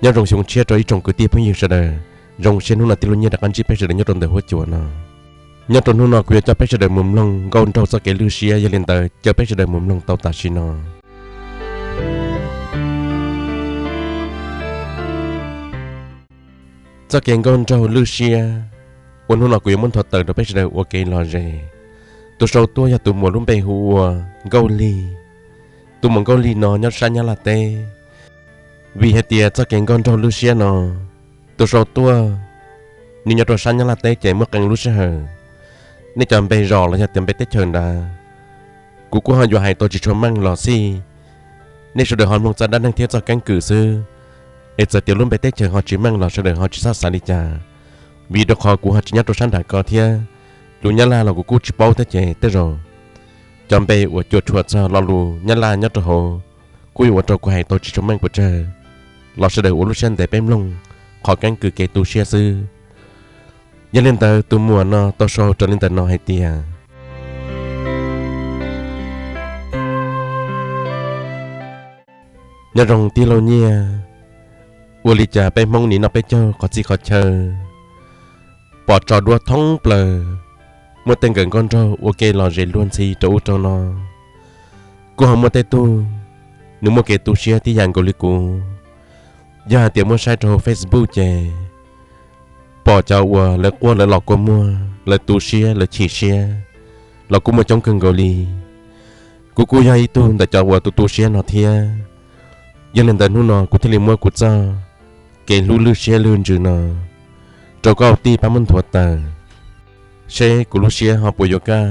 Nyob zoo xyoo tshiab rau ib tsoom kwv tij phooj ywg sawv daws. Zoo siab hnub no tij laug Nyiaj rov qab ntsib peb sawv daws nyob rau ntawm huab cua no. Nyob rau hnub no kuv yuav coj peb sawv daws mus mloog nkauj nraug txoj kev lwj siab, yog li ntawd caw peb sawv daws mus mloog tau tam sim no. Txoj kev nkauj nraug lwj siab uas hnub no kuv yuav muab nthuav tawm rau peb sawv daws ua kev lom zem. Tus sau tuaj yog tus muam lub npe hu ua Nkauj Lig. Tus muam Nkauj Lig no nyob sab Nyab Laj teb. Vim hais tias txoj kev nkauj nraug lwj siab no, tus sau tuaj nws nyob rau sab Nyab Laj teb ces muaj qee lub sij hawm nej cov npe zos los yog tias npe teb chaws ntawd, kuv kuj ho yuav hais tau tsis tshua meej los xij. Nej sawv daws ho mloog txoj dab neeg thiab txoj keeb kwm xwb, es txawm tias lub npe teb chaws ho tsis meej los sawv daws ho tsis txhob xav li cas, vim rau qhov kuv ho tsis nyob rau sab nram ko thiab. Lus Nyab Laj los kuv kuj tsis paub thiab ces tej zaum cov npe uas cuam tshuam txog lo lus Nyab Laj nyob rau hauv kuj yuav ua rau kuv hais tau tsis tshua meej pes tsawg, los sawv daws ua lub siab ntev peb mloog qhov keeb kwm kev tu siab xwb. Yog li ntawd tus muam no tau sau raws li ntawm no hais tias: Nyob zoo tij laug Nyiaj, ua li cas peb Hmoob nim no peb caug qhov txhia qhov chaw, pom tso duab thoob plaws, muaj tej nkawm nkauj nraug ua kev lom zem luag ntxhi rau ub rau no. Kuj ho muaj tej tug nws muaj kev tu siab tib yam nkaus li kuv. Yog hais tias muab saib rau hauv Facebook ces pom cov uas lawv quaj lawv los kua muag, lawv tu siab lawv chim siab los kuj muaj coob kawg nkaus li. Kuv kuj yog ib tug ntawm cov uas tu tu siab no thiab. Yog li ntawd hnub no kuv thiaj li muab kuv txoj kev hlub lwj siab lwj ntsws no rau koj ua tij pab muab nthuav tawm, seb kuv lub siab ho puas yuav kaj.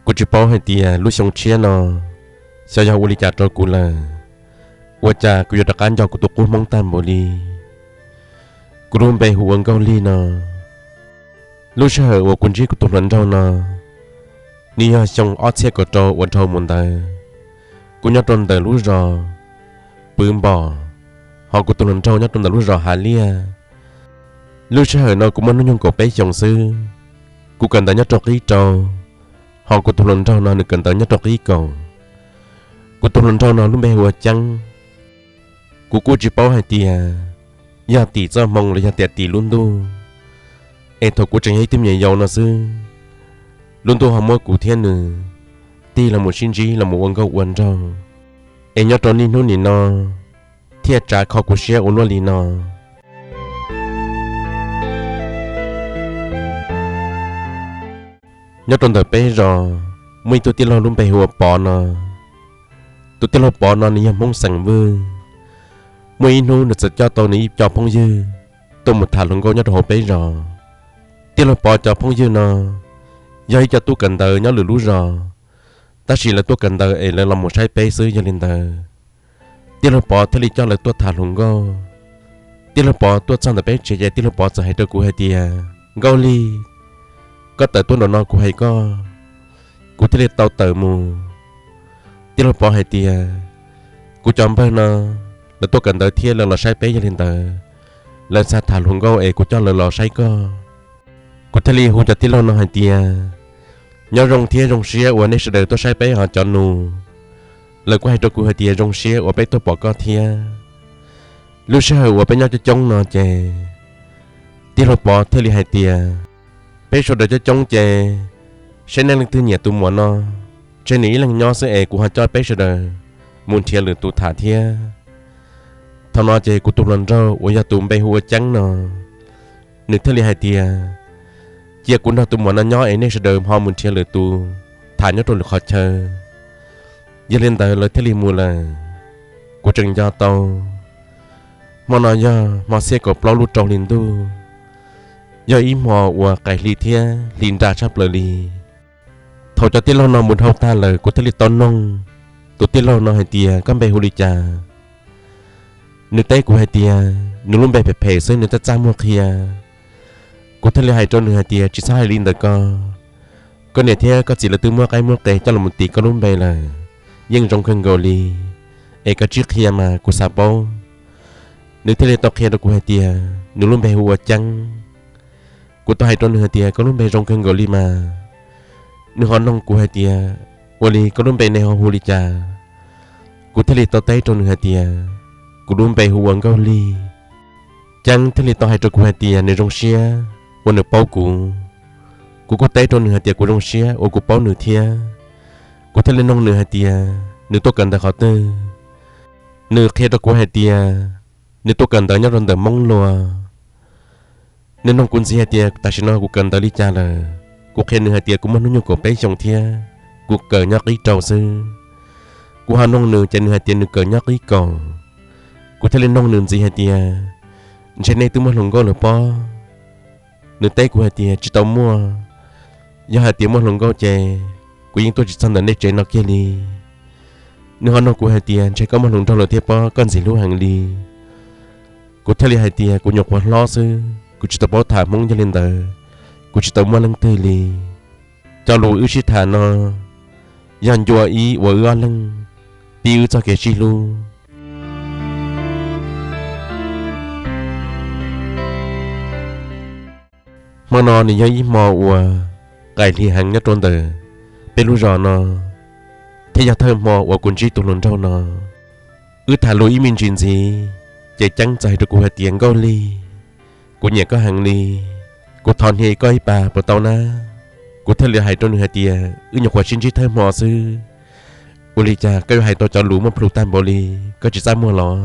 Kuv tsis paub hais tias lub xyoo tshiab no xyov yog ua li cas rau kuv lawm, ua cas kuv yuav rov qab nco kuv tus qub Hmoob tag npaum li. Kuv lub npe hu ua Nkauj Lig no. Lub sij hawm uas kuv ntsib kuv tus hluas nraug no, nws yog xyoo ob txhiab kaum rau uas dhau mus ntawd. Kuv nyob rau ntawm lub zos Pwv Npom, ho kuv tus hluas nraug nyob rau ntawm lub zos Hav Liaj. Lub sij hawm no kuv muaj hnub nyoog kaum peb xyoos xwb. Kuv kawm ntawv nyob rau qib rau, ho kuv tus hluas nraug no nws kawm ntawv nyob rau qib kaum. Kuv tus hluas nraug no lub npe hu ua Ceeb. Kuv kuj tsis paub hais tias yog tim txoj hmoo los yog tias tim lub ntuj, es thaum kuv tseem yog ib tug me nyuam yaus no xwb, lub ntuj ho muab kuv thiab nws tig los mus sib ntsib los mus ua nkauj ua nraug, es nyob rau niaj hnub nim no thiaj tsav kho kuv siab ua luaj li no. Nyob rau ntawm peb zos muaj ib tug tij laug lub npe hu ua Pov no. Tus tij laug Pov no nws yog Hmoob xeem Vwj. Muaj ib hnub nws txawm coj tau nws ib co phooj ywg tuaj mus tham hluas nkauj nyob rau hauv peb zos. Tij laug Pov cov phooj ywg no yog ib co tub kawm ntawv nyob lwm lub zos, tab sis lawv tuaj kawm ntawv es lawv los mus saib peb xwb. Yog li ntawd tij laug Pov thiaj li coj lawv tuaj tham hluas nkauj. Tij laug Pov tuaj txog ntawm peb tsev ces tij laug Pov txawm hais rau kuv hais tias, Nkauj Lig, koj tawm tuaj nraum no kuv hais koj. Kuv thiaj li tau tawm mus. Tij laug Pov hais tias, Kuv cov npawg no lawv tuaj kawm ntawv thiab lawv los saib peb, yog li ntawd lawv xav tham hluas nkauj es kuv coj lawv los saib koj. Kuv thiaj li hu cov tij laug no hais tias, Nyob zoo thiab zoo siab uas nej sawv daws tuaj saib peb hov cov nus. Lawv kuj hais rau kuv hais tias, Zoo siab uas peb tuaj pom koj thiab. Lub sij hawm uas peb nyob coob coob no ces tij laug Pov thiaj li hais tias, Peb sawv daws coob coob ces seb nej leej twg nyiam tus muam no, tseg nws ib leeg nyob xwb es kuv ho coj peb sawv daws mus nrhiav lwm tus tham thiab. Thaum no ces kuv tus hluas nraug uas yog tus npe hu ua Ceeb no, nws thiaj li hais tias, Cia kuv nrog tus muam no nyob es nej sawv daws ho mus nrhiav lwm tus tham nyob rau lwm qhov chaw. Yog li ntawd lawv thiaj li mus lawm. Kuv tseem nco tau hmo no yog hmo xiab kaum plaub lub rau hli ntuj, yog ib hmo uas qaim hli thiab hli nra tshaj plaws li. Thaum cov tij laug no mus dhau tag lawm kuv thiaj li tau noog tus tij laug no hais tias, Koj npe hu li cas? Nws teb kuv hais tias nws lub npe phem phem xwb, nws txaj txaj muag qhia. Kuv thiaj li hais rau nws hais tias, Tsis txhob hais li ntawd ko, koj niam thiab koj txiv lawv twb muab qaib muab qe coj los mus tis koj lub npe lawm, yeej zoo kawg nkaus li, es koj tsis qhia mas kuv xav paub. Nws thiaj li tau qhia rau kuv hais tias nws lub npe hu ua Ceeb. Kuv tau hais rau nws hais tias, Koj lub npe zoo kawg nkaus li mas. Nws ho noog kuv hais tias, Ua li koj lub npe ne ho hu li cas? Kuv thiaj li tau teb rau nws hais tias, Kuv lub npe hu ua Nkauj Lig. Ceeb thiaj li tau hais rau kuv hais tias nws zoo siab uas nws paub kuv. Kuv kuj teb rau nws hais tias kuv zoo siab uas kuv paub nws thiab. Kuv thiaj li noog nws hais tias nws tuaj kawm ntawv qhov twg. Nws qhia rau kuv hais tias nws tuaj kawm ntawv nyob rau ntawm Hmoob Luas. Nws noog kuv ntxiv hais tias tam sim no kuv kawm ntawv li cas lawm. Kuv qhia nws hais tias kuv muaj hnub nyoog kaum peb xyoos thiab kuv kawm nyob qib rau xwb. Kuv ho noog nws ces nws hais tias nws kawm nyob qib kaum. Kuv thiaj li noog nws ntxiv hais tias, Ntshe nej twb muaj hluas nkauj lawm pob? Nws teb kuv hais tias, Tsis tau muaj. Yog hais tias muaj hluas nkauj ces kuv yeej tuaj tsis txog ntawm nej tsev no kiag li. Nws ho noog kuv hais tias, Ntshe koj muaj hluas nraug lawm thiab pob, koj ntxim hlub heev li. Kuv thiaj li hais tias, Kuv nyuam qhuav hlob xwb, kuv tsis tau paub tham Hmoob, yog li ntawd kuv tsis tau muaj leej twg li. Cov lus wb sib tham no yog ncua ib uas wb ob leeg pib wb txoj kev sib hlub. Hmo no nws yog ib hmo uas qaim hli heev nyob rau ntawm peb lub zos no, thiab yog thawj hmo uas kuv ntsib tus hluas nraug no. Wb tham lus ib me ntsis ntxiv, ces Ceeb txawm hais rau kuv hais tias, Nkauj Lig, kuv nyiam koj heev li, kuv thov hnia koj ib pas puas tau na? Kuv thiaj li hais rau nws hais tias, Wb nyuam qhuav sib ntsib thawj hmo xwb, ua li cas koj yuav hais tau cov lus muaj plhus tag npaum li, koj tsis txaj muag los?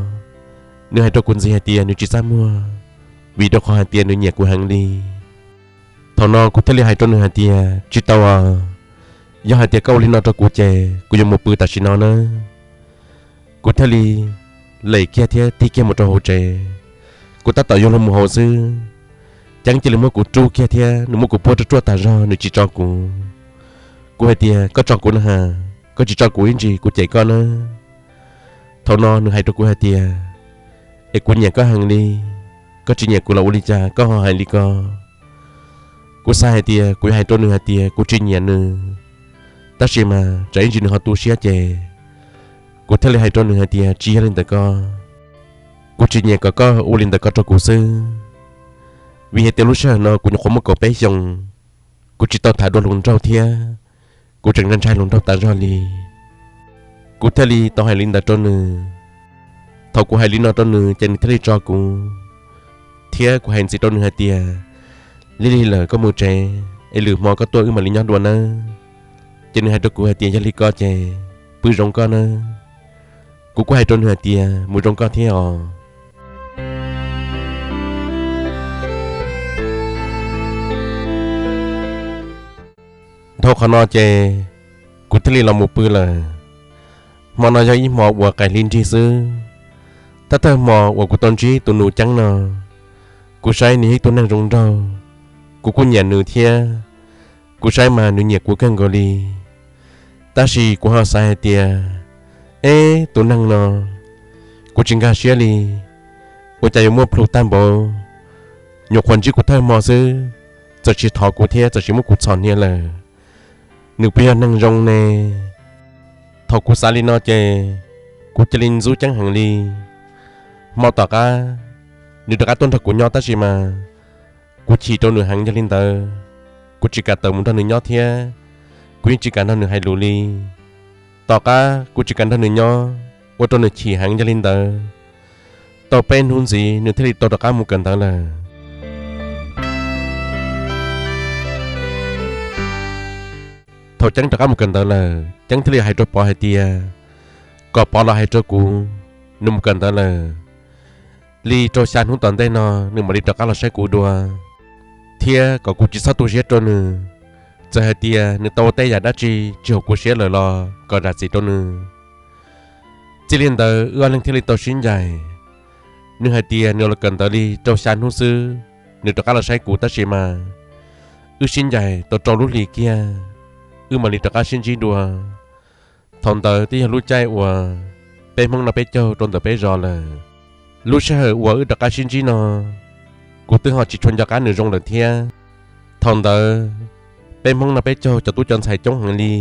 Nws hais rau kuv ntxiv hais tias nws tsis txaj muag, vim rau qhov hais tias nws nyiam kuv heev li. Thaum no kuv thiaj li hais rau nws hais tias, Tsis tau os, yog hais tias koj ua li no rau kuv ces kuv yuav mus pw tam sim no nawb. Kuv thiaj li lem kiag thiab tig kiag mus rau hauv tsev. Kuv tab tom yuav luag mus hauv xwb, Ceeb cia li muab kuv rub kiag thiab nws muab kuv puab ruaj ruaj tas zog, nws tsis tso kuv. Kuv hais tias, Koj tso kuv na has, koj tsis tso kuv ib ntsis kuv cem koj nawb. Thaum no nws hais rau kuv hais tias, Es kuv nyiam koj heev li, koj tsis nyiam kuv los ua li cas koj ho hais li ko? Kuv xav hais tias kuv yuav hais rau nws hais tias kuv tsis nyiam nws, tab sis mas tsam ib ntsis nws ho tu siab ces kuv thiaj li hais rau nws hais tias, Tsis yog li ntawd ko, kuv tsis nyiam kom koj ua li ntawd ko rau kuv xwb. Vim hais tias lub sij hawm no kuv nyuam qhuav muaj kaum peb xyoos, kuv tsis tau tham dua hluas nraug thiab kuv tseem ntshai hluas nraug tas zog li. Kuv thiaj li tau hais li ntawd rau nws. Thaum kuv hais li no rau nws ces nws thiaj li tso kuv, thiab kuv hais ntxiv rau nws hais tias, Lig lig lawm, koj mus tsev es lwm hmo koj tuaj wb mam li nyob dua nawb. Ces nws hais rau kuv hais tias, Yog li ko ces pw zoo koj nawb. Kuv kuj hais rau nws hais tias, Mus zoo koj thiab os. Dhau qhov no ces kuv thiaj li los mus pw lawm. Hmo no yog ib hmo uas qaim hli nrig xwb, tab thawj hmo uas kuv tau ntsib tus nus Ceeb no. Kuv saib nws yog ib tug neeg zoo nraug, kuv kuj nyiam nws thiab. Kuv saib mas nws nyiam kuv kawg nkaus li. Tab sis kuv ho xav hais tias, Eb, tus neeg no, kuv tsis nkag siab li, ua cas yuav muaj plhus tag npaum? Nyuam qhuav ntsib kuv thawj hmo xwb, txawm sis thov kuv thiab txawm sis muab kuv txhom hnia lawm. Nws puas yog neeg zoo ne? Thaum kuv xav li no ces kuv cia li ntxub Ceeb heev li. Hmo tom qab nws rov qab tuaj nrog kuv nyob tab sis mas kuv chim rau nws heev, yog li ntawd kuv tsis kam tawm mus nrog nws nyob thiab kuv yeej tsis kam nrog nws hais lus li. Tom qab kuv tsis kam nrog nws nyob, ua rau nws chim heev, yog li ntawd tau peb hnub ntxiv nws thiaj li tau rov qab mus kawm ntawv lawm. Thaum Ceeb rov qab mus kawm ntawv lawm, Ceeb thiaj li hais rau Pov hais tias kom Pov los hais rau kuv, nws mus kawm ntawv lawm, li rau xya hnub tom ntej no nws mam li rov qab los saib kuv dua, thiab kom kuv tsis txhob tu siab rau nws. Txawm hais tias nws tau ua tej yam dab tsi tsis haum kuv siab lawm los kom zam txim rau nws. Txij li ntawd wb ob leeg thiaj li tau sib ncaim. Nws hais tias nws los kawm ntawv li rau xya hnub xwb, nws rov qab los saib kuv, tab sis mas wb sib ncaim tau rau lub hlis kiag, wb mam li rov qab sib ntsib dua. Thaum ntawd twb yog lub caij uas peb Hmoob noj peb caug rau ntawm peb zos lawm. Lub sij hawm uas wb rov qab sib ntsib no, kuv twb ho tsis tshua nco qab nws zoo lawm thiab. Thaum ntawd peb Hmoob noj peb caug cov tub cov ntxhais coob heev li,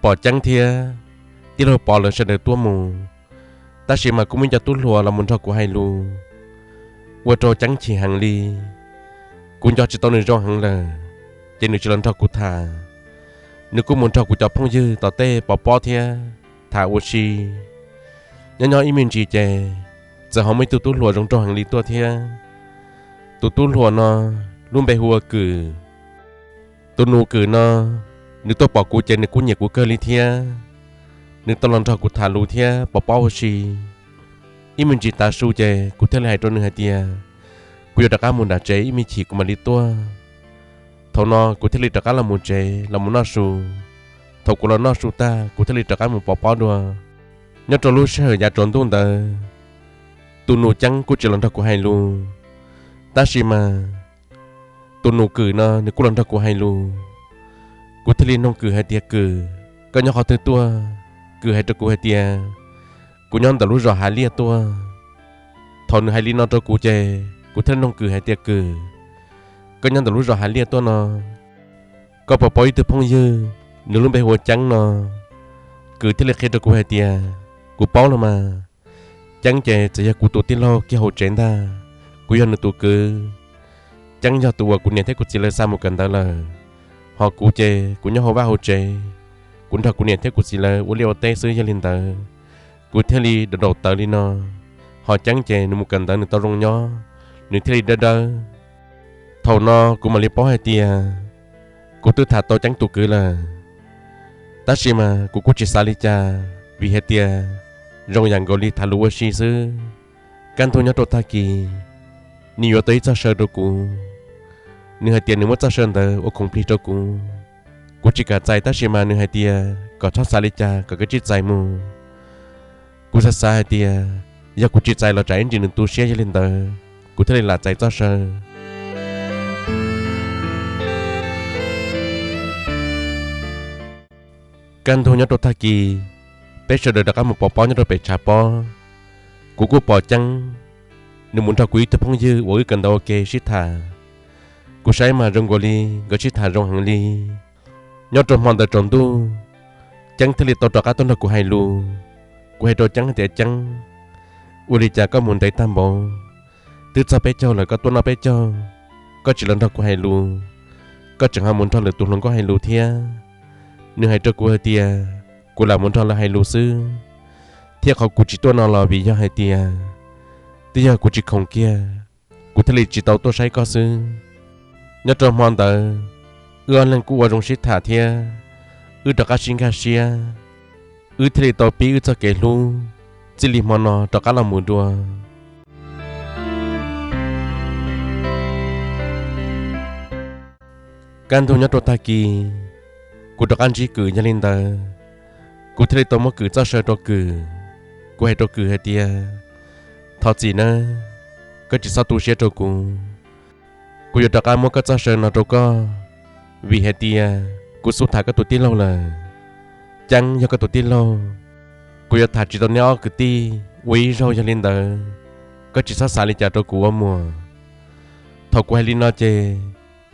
pom Ceeb thiab tij laug Pov lawv sawv daws tuaj mus, tab sis mas kuj muaj ib co tub hluas los mus nrog kuv hais lus, ua rau Ceeb chim heev li. Kuv nco tsis tau nws zoo heev lawm, ces nws tsis los nrog kuv tham. nws kuj mus nrog kuv cov phooj ywg tom tej pov pob thiab tham ua si. Nyob nyob ib me ntsis ces txawm ho muaj ib tug tub hluas zoo nraug heev li tuaj thiab. Tus tub hluas no lub npe hu ua Kwm. Tus nus Kwm no, nws tuaj pom kuv ces nws kuj nyiam kuv kawg li thiab. Nws tau los nrog kuv tham lus thiab pov pob ua si. Ib me ntsis tav su ces kuv thiaj li hais rau nws hais tias, kuv yuav rov qab mus nram tsev ib me chim kuv mam li tuaj. Thaum no kuv thiaj li rov qab los mus tsev los mus noj su. Thaum kuv los noj su tag kuv thiaj li rov qab mus pov pob dua. Nyob rau lub sij hawm yav tsaus ntuj ntawd, tus nus Ceeb kuj tsis los nrog kuv hais lus, tab sis mas tus nus Kwm no nws kuj los nrog kuv hais lus. Kuv thiaj li nug Kwm hais tias, Kwm, koj nyob qhov twg tuaj? Kwm hais rau kuv hais tias, kuv nyob ntawm lub zos Hav Liaj tuaj. Thaum nws hais li no rau kuv ces kuv thiaj li nug Kwm hais tias, Kwm, koj nyob ntawm lub zos Hav Liaj tuaj no, koj puas paub ib tug phooj ywg, nws lub npe hu ua Ceeb no? Kwm thiaj li qhia rau kuv hais tias, kuv paub los mas. Ceeb ces txawm yog kuv tus tij laug kiag hauv tsev ntag, kuv yog nws tus kwv. Ceeb yog tus uas kuv niam thiab kuv txiv lawv xa mus kawm ntawv lawm, ho kuv ces kuv nyob hauv vaj hauv tsev, kuv nrog kuv niam thiab kuv txiv lawv ua liaj ua teb xwb. Yog li ntawd kuv thiaj li daum daum tawv li no. Ho Ceeb ces nws mus kawm ntawv nws tau zoo nyob, nws thiaj li dawb dawb. Thaum no kuv mam li paub hais tias kuv twb tham tau Ceeb tus kwv lawm. Tab sis mas kuv kuj tsis xav li cas, vim hais tias zoo yam nkaus li tham lus ua si xwb. Kaj ntug nyob rau tag kis, nws yuav tau ib txoj saw rau kuv. Nws hais tias nws muab txoj saw ntawd ua khoom plig rau kuv. Kuv tsis kam txais tab sis mas nws hais tias kom txhob xav li cas, kom kav tsij txais mus. Kuv xav xav hais tias yog kuv tsis txais los tsam ib ntsis nws tu siab, yog li ntawd kuv thiaj li lam txais txoj saw. Kaj ntug nyob rau tag kis, peb sawv daws rov qab mus pov pob nyob rau pem tshav pob. Kuv kuj pom Ceeb, nws mus nrog kuv ib tug phooj ywg uas wb kawm ntawv ua ke sib tham. Kuv saib mas zoo nkaus li nkawd sib tham zoo heev li. Nyob rau hmo ntawd tsaus ntuj, Ceeb thiaj li tau rov qab tuaj nrog kuv hais lus. Kuv hais rau Ceeb hais tias, Ceeb, ua li cas koj mus ntev tag npaum, twb txog peb caug lawm koj tuaj noj peb caug, koj tsis los nrog kuv hais lus, koj tseem ho mus nrog lwm tus hluas nkauj hais lus thiab? Nws hais rau kuv hais tias kuv lam mus nrog lawv hais lus xwb, thiab qhov kuv tsis tuaj no los vim yog hais tias twb yog kuv tsis khoom kiag, kuv thiaj li tsis tau tuaj saib koj xwb. Nyob rau hmo ntawd, wb ob leeg kuj ua zoo sib tham thiab, wb rov qab sib nkag siab, wb thiaj li tau pib wb txoj kev hlub, txij li hmo no rov qab los mus dua. Kaj ntug nyob rau tag kis, kuv rov qab ntsib Kwm, yog li ntawd kuv thiaj li tau muab Kwm txoj saw rau Kwm. Kuv hais rau Kwm hais tias, thov txim nawb, koj tsis txhob tu siab rau kuv. Kuv yuav rov qab muab koj txoj saw no rau koj, vim hais tias kuv xub tham koj tus tij laug lawm. Ceeb yog koj tus tij laug, kuv yuav tham tsis tau neb ob kwv tij ua ib zaug, yog li ntawd koj tsis txhob xav li cas rau kuv ua muam. Thaum kuv hais li no ces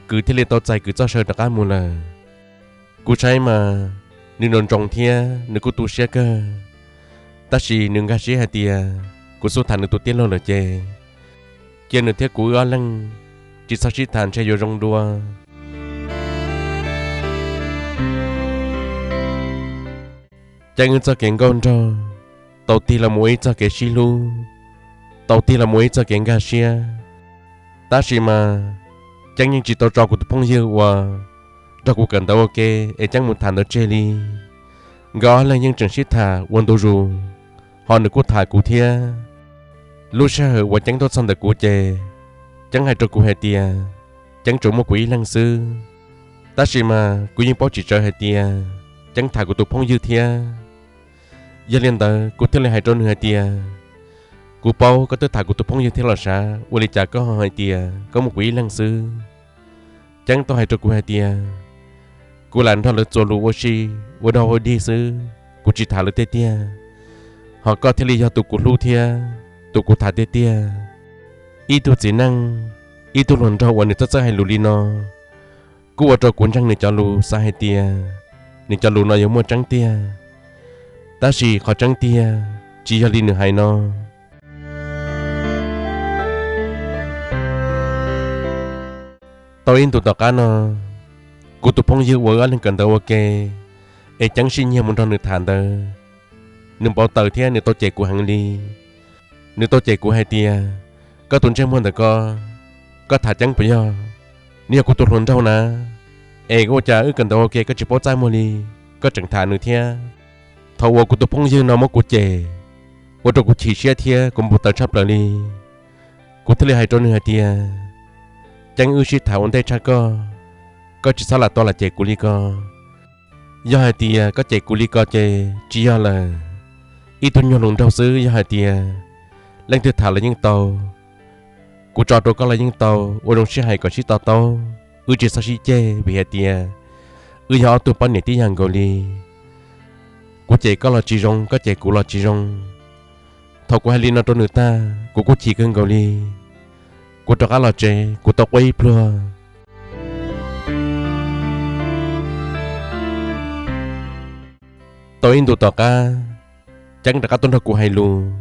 Kwm thiaj li tau txais Kwm txoj saw rov qab mus lawm. Kuv saib mas nws nroo nroo thiab nws kuj tu siab kawg, tab sis nws nkag siab hais tias kuv xub tham nws tus tij laug lawm ces cia nws thiab kuv wb ob leeg tsis txhob sib tham ntshe yuav zoo dua. Ceeb wb txoj kev nkauj nraug tau tig los mus ua ib txoj kev sib hlub, tau tig los mus ua ib txoj kev nkag siab. Tab sis mas Ceeb yeej tsis tau tso kuv tus phooj ywg uas nrog kuv kawm ntawv ua ke es Ceeb mus tham ntawd tseg li. Nkawd ob leeg yeej tseem sib tham ua ntu zus, ho nws kuj tham kuv thiab. Lub sij hawm uas Ceeb tuaj txog ntawm kuv ces Ceeb hais rau kuv hais tias Ceeb tsuas muaj kuv ib leeg xwb. Tab sis mas kuv yeej paub tsis tsawv hais tias Ceeb tham kuv tus phooj ywg thiab. Yog li ntawd kuv thiaj li hais rau nws hais tias, kuv paub koj twb tham kuv tus phooj ywg thiab los sav, ua li cas koj ho hais tias koj muaj kuv ib leeg xwb? Ceeb tau hais rau kuv hais tias, kuv lam nrog lawv txuas lus ua si, ua dog ua dig xwb, kuv tsis tham lawv tiag tiag. Ho koj thiaj li yog tus kuv hlub thiab tus kuv tham tiag tiag. Ib tug txiv neej, ib tug hluas nraug uas nws txawj txawj hais lus li no, kuj ua rau kuv ntseeg nws cov lus xav hais tias nws cov lus no yuav muaj tseeb tiag. Tab sis qhov tseeb tiag tsis yog li nws hais no. Tau ib ntus tom qab no, Kuv tus phooj ywg uas wb ob leeg kawm ntawv ua ke, es Ceeb sib nyiag mus nrog nws tham ntawd, nws npau taws thiab nws tau cem kuv heev li. Nws tau cem kuv hais tias, koj tus ntsej muag ntawm ko, koj tham Ceeb puas yog? Nws yog kuv tus hluas nraug na, es ua cas wb kawm ntawv ua ke koj tsis paub txaj muag li, koj tseem tham nws thiab. Thaum uas kuv tus phooj ywg no muab kuv cem, ua rau kuv chim siab thiab kuv npau taws tshaj plaws li. Kuv thiaj li hais rau nws hais tias, Ceeb, wb sib tham ua ntej tshaj koj, koj tsis txhob lam tua lam cem kuv li ko. Yog hais tias koj cem kuv li ko ces tsis yog lawm. Ib tug nyuag hluas nraug xwb yog hais tias leej twg tham los yeej tau, kuv tso rau koj los yeej tau, ua zoo sib hais kom sib to taub, wb tsis txhob sib ceg vim hais tias wb yog ob tug poj niam tib yam nkaus li. Kuv cem koj los tsis zoo, koj cem kuv los tsis zoo. Thaum kuv hais li no rau nws tag, kuv kuj chim kawg nkaus li. Kuv rov qab los tsev, kuv tau quaj ib pluag. Tau ib ntus tom qab, Ceeb rov qab tuaj nrog kuv hais lus.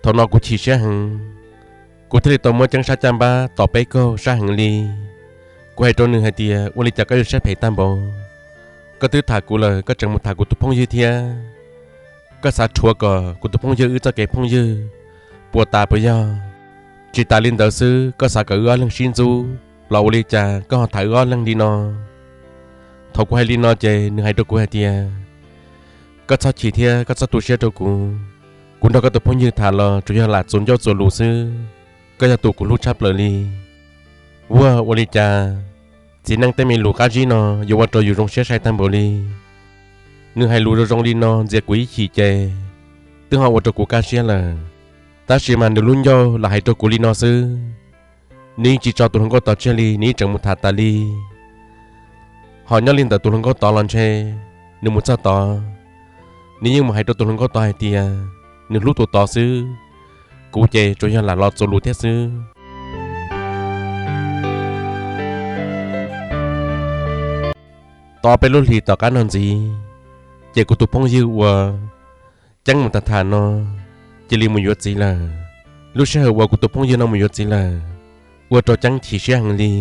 Thaum no kuv chim siab heev, kuv thiaj li tau muab Ceeb sab caj npab tos peb kaug sab heev li. Kuv hais rau nws hais tias, ua li cas koj yuav siab phem tag npaum? Koj twb tham kuv lawm, koj tseem mus tham kuv tus phooj ywg thiab. Koj xav rhuav kom kuv tus phooj ywg wb txoj kev phooj ywg puas tas puas yog? Tsis tas li ntawd xwb, koj xav kom wb ob leeg sib ntxub los ua li cas koj ho tham wb ob leeg li no? Thaum kuv hais li no ces nws hais rau kuv hais tias, koj txhob chim thiab koj txhob tu siab rau kuv. Kuv nrog koj tus phooj ywg tham los tsuas yog lam txuas ncauj txuas lus xwb, koj yog tus kuv hlub tshaj plaws li. Vuag, ua li cas txiv neej tej me lus qab zib no yuav ua rau yus zoo siab sai tag npaum li. Nws hais lus zoo zoo li no ntxias kuv ib chim ces twb ho ua rau kuv kaj siab lawm. Tab sis mas nws lub ncauj lam hais rau kuv li no xwb, nws yeej tsis tso tus hluas nkauj tod tseg li, nws yeej tseem mus tham tas li. Ho nyob li ntawm tus hluas nkauj tod los ntshe nws mus txog tod, nws yeej mus hais rau tus hluas nkauj tod hais tias nws hlub tus tod xwb, kuv ces tsuas yog lam los txuas lus thiab xwb. Tau peb lub hlis tom qab no ntxiv, ces kuv tus phooj ywg uas Ceeb mus tham tham no cia li mus yuav txiv lawm. Lub sij hawm uas kuv tus phooj ywg no mus yuav txiv lawm, ua rau Ceeb chim siab heev li.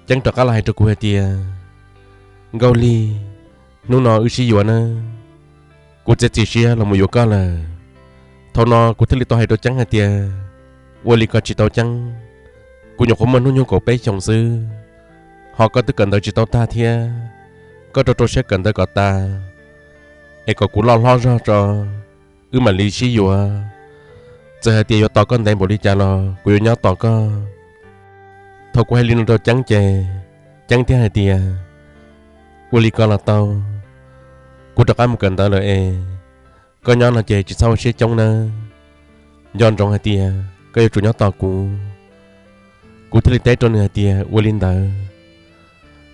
Ceeb rov qab los hais rau kuv hais tias, Nkauj Lig, hnub no wb sib yuav nawb, kuv txiav txim siab los mus yuav koj lawm. Thaum no kuv thiaj li tau hais rau Ceeb hais tias, ua li ko tsis tau Ceeb, kuv nyuam qhuav muaj hnub nyoog kaum peb xyoos xwb, ho koj twb kawm ntawv tsis tau tag thiab, koj rau rau siab kawm ntawv kom tas, es kom kuv loj hlob zog tso, wb mam li sib yuav. Txawm hais tias yuav tos koj ntev npaum li cas los kuv yuav nyob tos koj. Thaum kuv hais li no rau Ceeb ces Ceeb thiaj hais tias, ua li ko los tau, kuv rov qab mus kawm ntawv lawm es koj nyob no ces tsis txhob ua siab coob nawb. Nco ntsoov hais tias koj yuav tsum nyob tos kuv. Kuv thiaj li teb rau nws hais tias, ua li ntawd,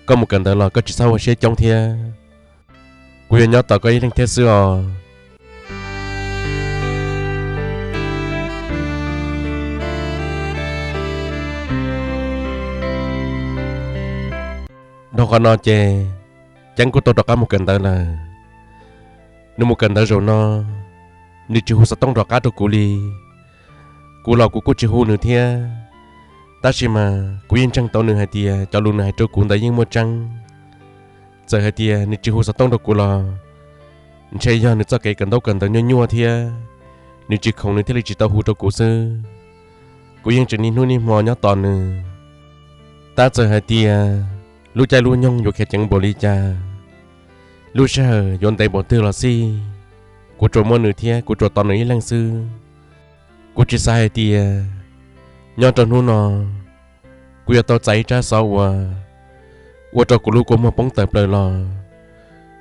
koj mus kawm ntawv los koj tsis txhob ua siab coob thiab, kuv yuav nyob tos koj ib leeg thiab xwb os. Dhau qhov no ces Ceeb kuj tau rov qab mus kawm ntawv lawm. Nws mus kawm ntawv zaum no, nws tsis hu xov tooj rov qab rau kuv li. Kuv los kuv kuj tsis hu nws thiab, tab sis mas kuv yeej ntseeg tau nws hais tias cov lus nws hais rau kuv ntawd yeej muaj tseeb. Txawm hais tias nws tsis hu xov tooj rau kuv los ntshe yog nws txoj kev kawm ntaub kawm ntawv nyuaj nyuaj thiab, nws tsis khoom nws thiaj li tsis tau hu rau kuv xwb. Kuv yeej tseem niaj hnub niaj hmo nyob tos nws. Tab txawm hais tias lub caij lub nyoog yuav khiav ceev npaum li cas, lub sij hawm yuav ntev npaum twg los xij, kuv tsuas muaj nws thiab kuv tsuas tos nws ib leeg xwb. Kuv tsis xav hais tias nyob rau hnub no kuv yuav tau txais ib tsab xov uas ua rau kuv lub kua muag poob tawm plaws los,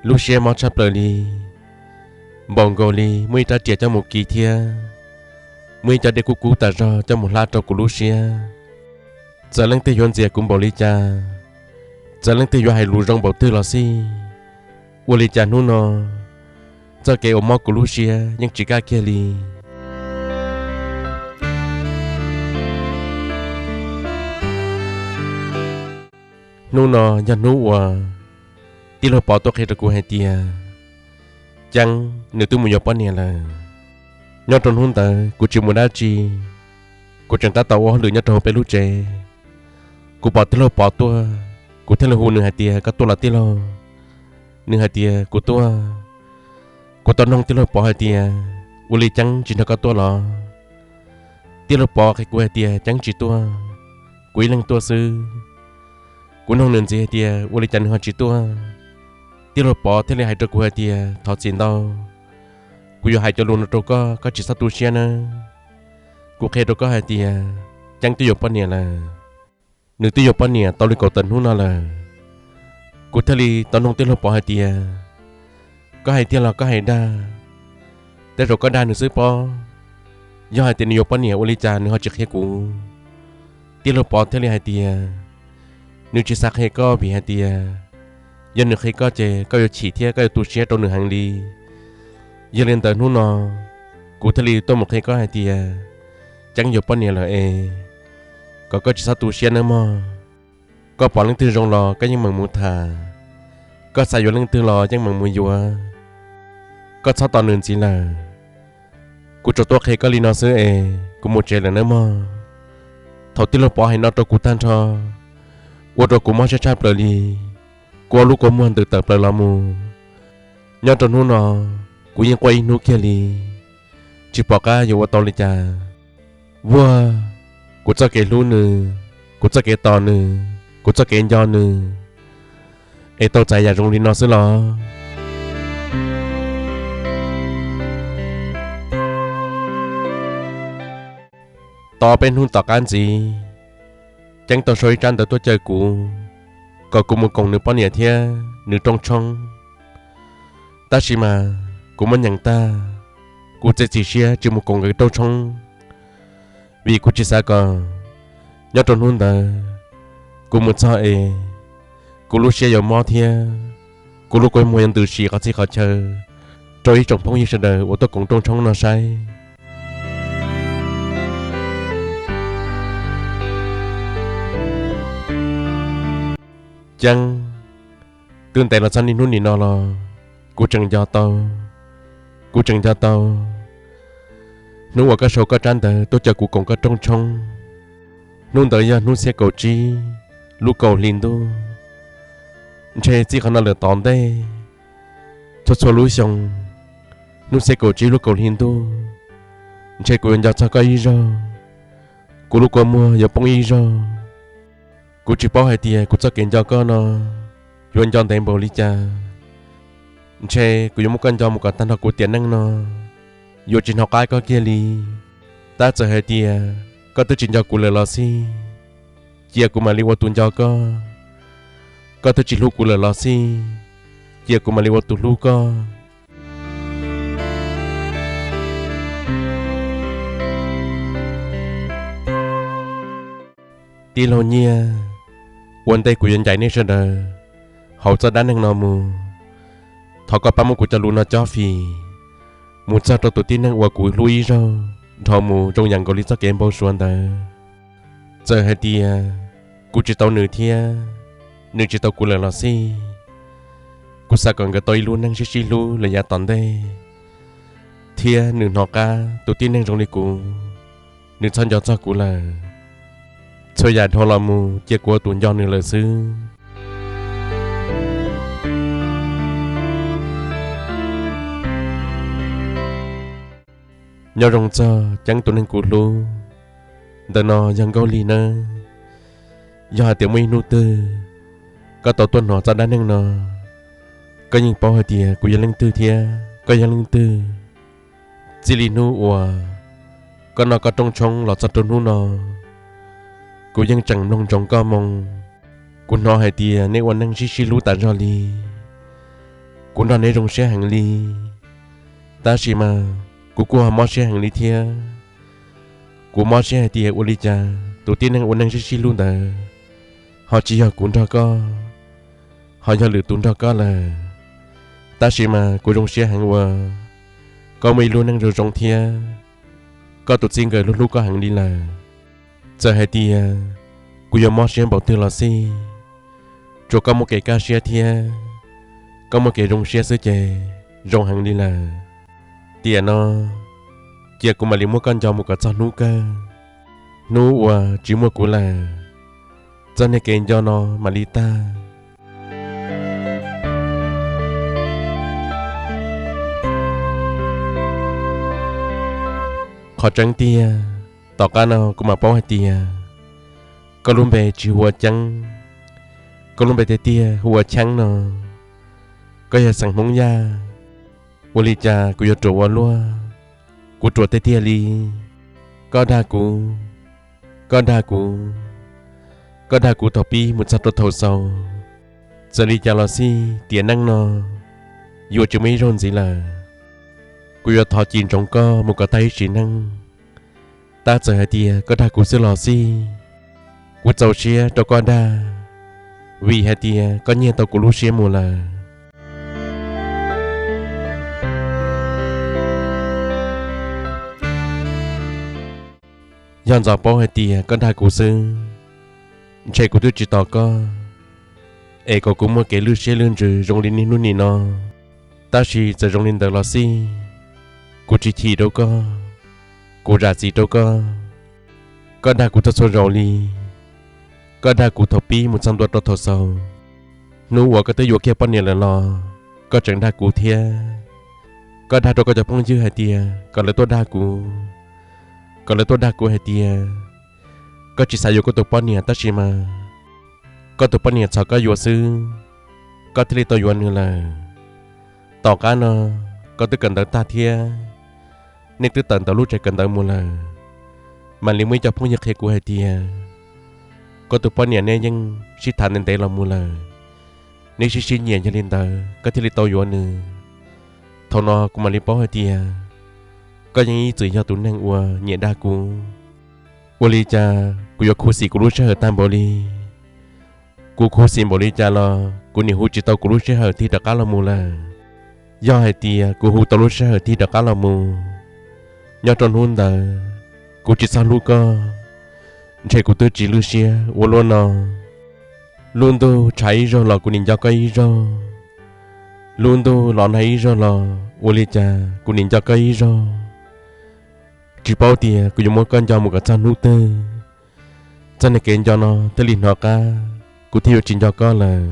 lub siab mob tshaj plaws li. Npaum nkaus li muaj ib rab riam coj mus kis thiab muaj ib co dej kub kub tas zog coj mus hlab rau kuv lub siab. Txawm leej twg yuav ntxias kuv npaum li cas, txawm leej twg yuav hais lus zoo npaum twg los xij, ua li cas hnub no txoj kev uas mob kuv lub siab yeej tsis kaj kiag li. Hnub no yog hnub uas tij laug Pov tuaj qhia rau kuv hais tias Ceeb nws twb mus yuav poj niam lawm. Nyob rau hnub ntawd kuv tsis mus dab tsi, kuv tseem tab tom ua hauj lwm nyob rau hauv peb lub tsev. Kuv pom tij laug Pov tuaj, Kuv thiaj li hu nws hais tias, koj tuaj los tij laug? Nws hais tias, kuv tuaj. Kuv tau noog tij laug Pov hais tias, ua li Ceeb tsis nrog koj tuaj los? Tij laug Pov qhia kuv hais tias, Ceeb tsis tuaj, kuv ib leeg tuaj xwb. Kuv noog nws ntxiv hais tias, ua li cas nws ho tsis tuaj? Tij laug Pov thiaj li hais rau kuv hais tias, thov txim ntau, kuv yuav hais cov lus no rau koj, koj tsis txhob tu siab nawb. Kuv qhia rau koj hais tias, Ceeb twb yuav poj niam lawm. Nws twb yuav poj niam tau li kaum tawm hnub no lawm. Kuv thiaj li tau noog tij laug Pov hais tias, koj hais tiag los koj hais dag? Tej zaum koj dag nws xwb pob. Yog hais tias nws yuav poj niam ua li cas nws ho tsis qhia kuv? Tij laug Pov thiaj li hais tias, nws tsis xav qhia koj vim hais tias, yog nws qhia koj ces koj yuav chim thiab koj yuav tu siab rau nws heev li. Yog li ntawd hnub no, kuv thiaj li tuaj mus qhia koj hais tias, Ceeb yuav poj niam lawm es, kom koj tsis txhob tu siab nawb mog. Koj pom leej twg zoo los koj yeej meem mus tham, koj xav yuav leej twg los yeej meem mus yuav, koj txhob tos nws ntxiv lawm. Kuv tsuas tuaj qhia koj li no xwb es kuv mus tsev lawm nawb mog. Thaum tij laug Pov hais no rau kuv tag nrho, ua rau kuv mob siab tshaj plaws li. Kuv ob lub kua muag ntws tawm plaws los mus. Nyob rau hnub no, kuv yeej quaj ib hnub kiag li, tsis pom qab yuav ua tau li cas. Vuag, kuv txoj kev hlub nws, kuv txoj kev tos nws, kuv txoj kev nco nws, es tau txais yam zoo li no xwb los? Tau peb hnub tom qab ntxiv, Ceeb tau sau ib tsab ntawv tuaj caw kuv, kom kuv mus koom nws poj niam thiab nws rooj tshoob. Tab sis mas kuv muab nyeem tag, kuv txiav txim siab tsis mus koom nkawd rooj tshoob, vim kuv tsis xav kom nyob rau hnub ntawd kuv mus txog es kuv lub siab yuav mob thiab kuv lub kua muag yuav ntws sim qhov txhia qhov chaw rau ib tsoom phooj ywg sawv daws uas tuaj koom rooj tshoob no saib. Ceeb, twb ntev los txog niaj hnub nim no los kuv tseem nco tau, kuv tseem nco tau hnub uas koj sau koj tsab ntawv tuaj caw kuv koom koj rooj tshoob. Hnub ntawd yog hnub xiab kaum tsib lub kaum hli ntuj. Ntshe txij qhov no lawm tom ntej, txhua txhua lub xyoo, hnub xiab kaum tsib lub kaum hli ntuj, ntshe kuv yuav nco txog koj ib zaug, kuv lub kua muag yuav poob ib zaug. Kuv tsis paub hais tias kuv txoj kev nco koj no yuav nco ntev npaum li cas. Ntshe kuv yuav muab koj nco mus kom tag nrho kuv tiam neej no, yuav tsis hnov qab koj kiag li. Tab txawm hais tias koj twb tsis nco kuv lawm los xij, cia kuv mam li ua tus nco koj. Koj twb tsis hlub kuv lawm los xij, cia kuv mam li ua tus hlub koj. Tij laug Nyiaj, ua ntej kuv yuav ncaim nej sawv daws hauv txoj dab neeg no mus, thov koj pab muab kuv cov lus no cob fim mus txog rau tus tib neeg uas kuv hlub ib zaug dhau mus zoo yam nkaus li txoj kev npau suav ntawd. Txawm hais tias kuv tsis tau nws thiab nws tsis tau kuv lawm los xij, kuv xav kom nkawd tau ib lub neej sib sib hlub lawm yav tom ntej, thiab nws hnov qab tus tib neeg zoo li kuv, nws txhob nco txog kuv lawm. Txhua yam dhau los mus cia kuv ua tus nco nws lawm xwb. Nyob zoo txog Ceeb tus neeg kuv hlub, ntawm no yog Nkauj Lig nawb. Yog hais tias muaj ib hnub twg koj tau tuaj hnov txoj dab neeg no, koj yeej paub hais tias kuv yog leej twg thiab koj yog leej twg. Txij li hnub uas koj noj koj rooj tshoob los txog rau hnub no, kuv yeej tseem mloog ntsoov koj moo. Kuv hnov hais tias nej ua neej sib sib hlub tas zog li. Kuv nrog neb zoo siab heev li, tab sis mas kuv kuj ho mob siab heev li thiab. Kuv mob siab hais tias ua li cas tus tib neeg ua neej sib sib hlub ntawd ho tsis yog kuv nrog koj, ho yog lwm tus nrog koj lawm. Tab sis mas kuv zoo siab heev uas koj muaj ib lub neej zoo zoo thiab koj tus txij nkawm hlub hlub koj heev li lawm. Txawm hais tias kuv yuav mob siab npaum twg los xij, tsuas koj muaj kev kaj siab thiab koj muaj kev zoo siab xwb ces zoo heev li lawm. Tiam no, cia kuv mam li muab koj nco mus kom txog hnub kawg, hnub uas tsis muaj kuv lawm. Txoj niag kev nco no mam li tag. Qhov tseeb tiag, tom qab no kuv mam paub hais tias koj lub npe tsis hu ua Ceeb, koj lub npe tiag tiag hu ua Cheeb no. Koj yog xeem Hmoob Yaj, ua li cas kuv yuav ruam ua luaj? Kuv ruam tiag tiag li. Koj dag kuv, koj dag kuv, koj dag kuv thaum pib mus txog rau thaum xaus. Txawm li cas los xij tiam neej no yuav tsis muaj ib zaug ntxiv lawm. Kuv yuav thov cim ntsoov koj mus kom tag ib sim neej. Tab txawm hais tias koj dag kuv xwb los xij, kuv txaus siab rau koj dag, vim hais tias koj nyiag tau kuv lub siab mus lawm. Yog ntxov paub hais tias koj dag kuv xwb, ntshe kuv twb tsis tos koj, es kom kuv muaj kev lwj siab lwj ntsws zoo li niaj hnub nim no. Tab sis txawm zoo li ntawd los xij, kuv tsis chim rau koj, kuv zam txim rau koj. Koj dag kuv txhua txhua zaus li, koj dag kuv thaum pib mus txog ntua rau thaum xaus. Hnub uas koj twb yuav kiag poj niam lawm los koj tseem dag kuv thiab. Koj dag rau koj cov phooj ywg hais tias kom lawv tuaj dag kuv, kom lawv tuaj dag kuv hais tias koj tsis xav yuav koj tus poj niam tab sis mas koj tus poj niam txhom koj yuav xwb, koj thiaj li tau yuav nws lawm. Tom qab no koj twb kawm ntawv tag thiab, nej twb tawm ntawm lub tsev kawm ntawv mus lawm, mam li muaj ib co phooj ywg qhia kuv hais tias koj tus poj niam nej yeej sib tham ntev ntev los mus lawm, neb sib sib nyiam, yog li ntawd koj thiaj li tau yuav nws. Thaum no kuv mam li paub hais tias koj yeej ib txwm yog tus neeg uas nyiam dag kuv. Ua li cas kuv yuav khuv xim kuv lub sij hawm tag npaum li. Kuv khuv xim npaum li cas los kuv nim hu tsis tau kuv lub sij hawm tig rov qab los mus lawm. Yog hais tias kuv hu tau lub sij hawm tig rov qab los mus, nyob rau hnub ntawd kuv tsis txhob hlub koj, ntshe kuv twb tsis lwj siab ua luaj no. Lub ntuj tshav ib zaug los kuv nim nco koj ib zaug, lub ntuj los nag ib zaug los ua li cas kuv nim nco koj ib zaug. Tsis paub tias kuv yuav muab koj nco mus kom txog hnub twg, txoj niag kev nco no thiaj li hnov qab, kuv thiaj yuav tsis nco koj lawm.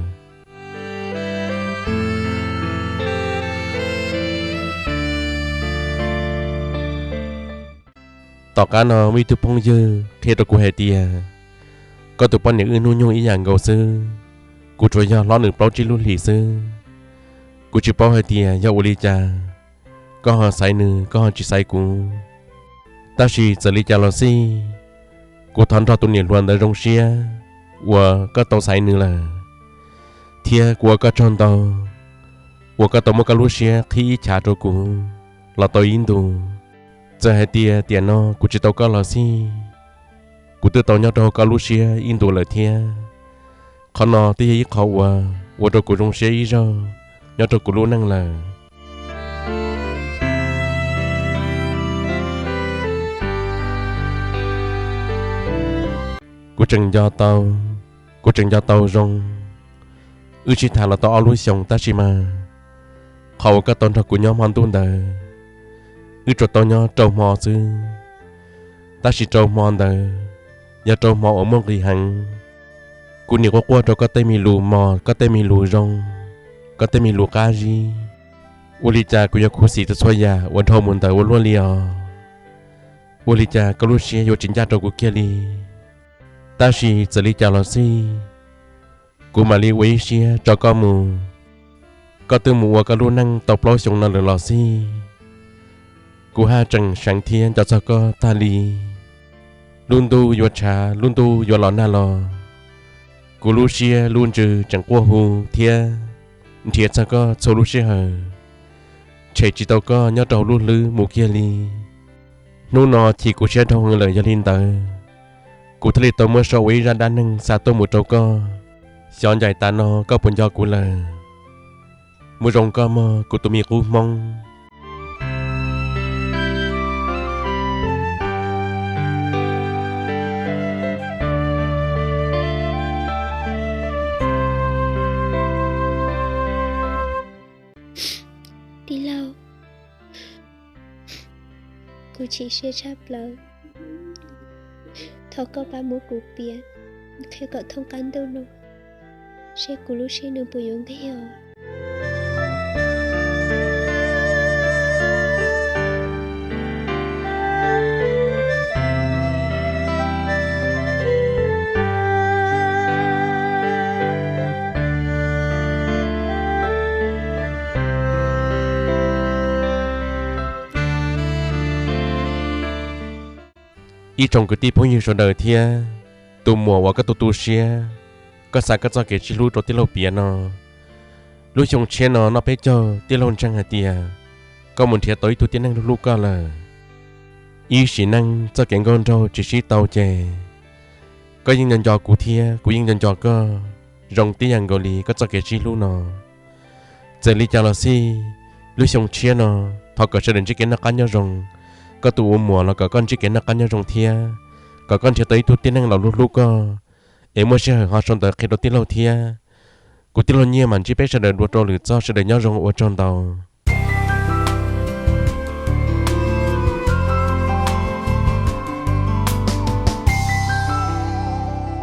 Tom qab no muaj ib tug phooj ywg qhia rau kuv hais tias koj tus poj niam wb hnub nyoog ib yam nkaus xwb, kuv tsuas yog hlob nws plaub tsib lub hlis xwb. Kuv tsis paub hais tias yog ua li cas koj ho xaiv nws, koj ho tsis xaiv kuv. Tab sis txawm li cas los xij, kuv thov nrog tus niam hluas ntawd zoo siab uas koj tau xaiv nws lawm, thiab kuv ua koj tsaug ntau uas koj tau muab koj lub siab qhib ib chav rau kuv los tau ib ntus. Txawm hais tias tiam no kuv tsis tau koj los xij, kuv twb tau nyob rau hauv koj lub siab ib ntus lawm thiab. Qhov no twb yog ib qho uas ua rau kuv zoo siab ib zaug nyob rau kuv lub neej lawm. Kuv tseem nco tau, kuv tseem nco tau zoo. Wb sib tham los tau ob lub xyoos tab sis mas qhov uas koj tau nrog kuv nyob hmo ntuj ntawd, wb tsuas tau nyob rau hmo xwb. Tab sis rau hmo ntawd yog rau hmo uas muaj nqis heev. Kuv nim quaj quaj rau koj tej me lus mos, koj tej me lus zoo, koj tej me lus qab zib. Ua li cas kuv yuav khuv xim txhua txhua yam uas dhau mus ntawd ua luaj li os? Ua li cas koj lub siab yuav tsis ncaj rau kuv kiag li? Tab sis txawm li cas los xij, kuv mam li ua ib siab tso koj mus. Koj twb mus ua koj lub neej tau plaub xyoo no lawm los xij, kuv haj tseem seev thiab nco txog koj tag li. Lub ntuj yuav tshav, lub ntuj yuav los nag los, kuv lub siab lub ntsws tseem quaj hu thiab nrhiav txog koj txhua lub sij hawm, tshem tsis tau koj nyob rau hauv lub hlwb mus kiag li. Hnub no chim kuv siab dhau heev lawm, yog li ntawd kuv thiaj li tau muab sau ua ib zaj dab neeg xa tuaj mus rau koj. Xyov ncaim tas no koj puas nco kuv lawm. Muaj zoo koj mog kuv tus me qub Hmoob. Tij laug, kuv chim siab tshaj plaws. Thov koj pab muab kuv piav. Qhia kom thoob qab ntuj no, seb kuv lub siab nws puas yuav nqig os. Ib tsoom kwv tij phooj ywg sawv daws thiab tus muam uas koj tu tu siab, koj xa koj txoj kev sib hlub rau tij laug piav no, lub xyoo tshiab no noj peb caug tij laug ntseeg hais tias koj mus nrhiav tau ib tug tib neeg hlub hlub koj lawm. Ib sim neej txoj kev nkauj nraug tsis sib tau ces koj yeej nco nco kuv thiab kuv yeej nco nco koj zoo tib yam nkaus li koj txoj kev sib hlub no. Txawm li cas los xij, lub xyoo tshiab no thov kom sawv daws ntsib kev noj qab nyob zoo. Koj tus ua muam los kom koj ntsib kev noj qab nyob zoo thiab kom koj nrhiav tau ib tug tib neeg los hlub hlub koj, es muaj sij hawm ho sau ntawv qhia rau tij laug thiab. Kuv tij laug Nyiaj mam ntsib peb sawv daws dua rau lwm txoj, sawv daws nyob zoo ua tsaug ntau.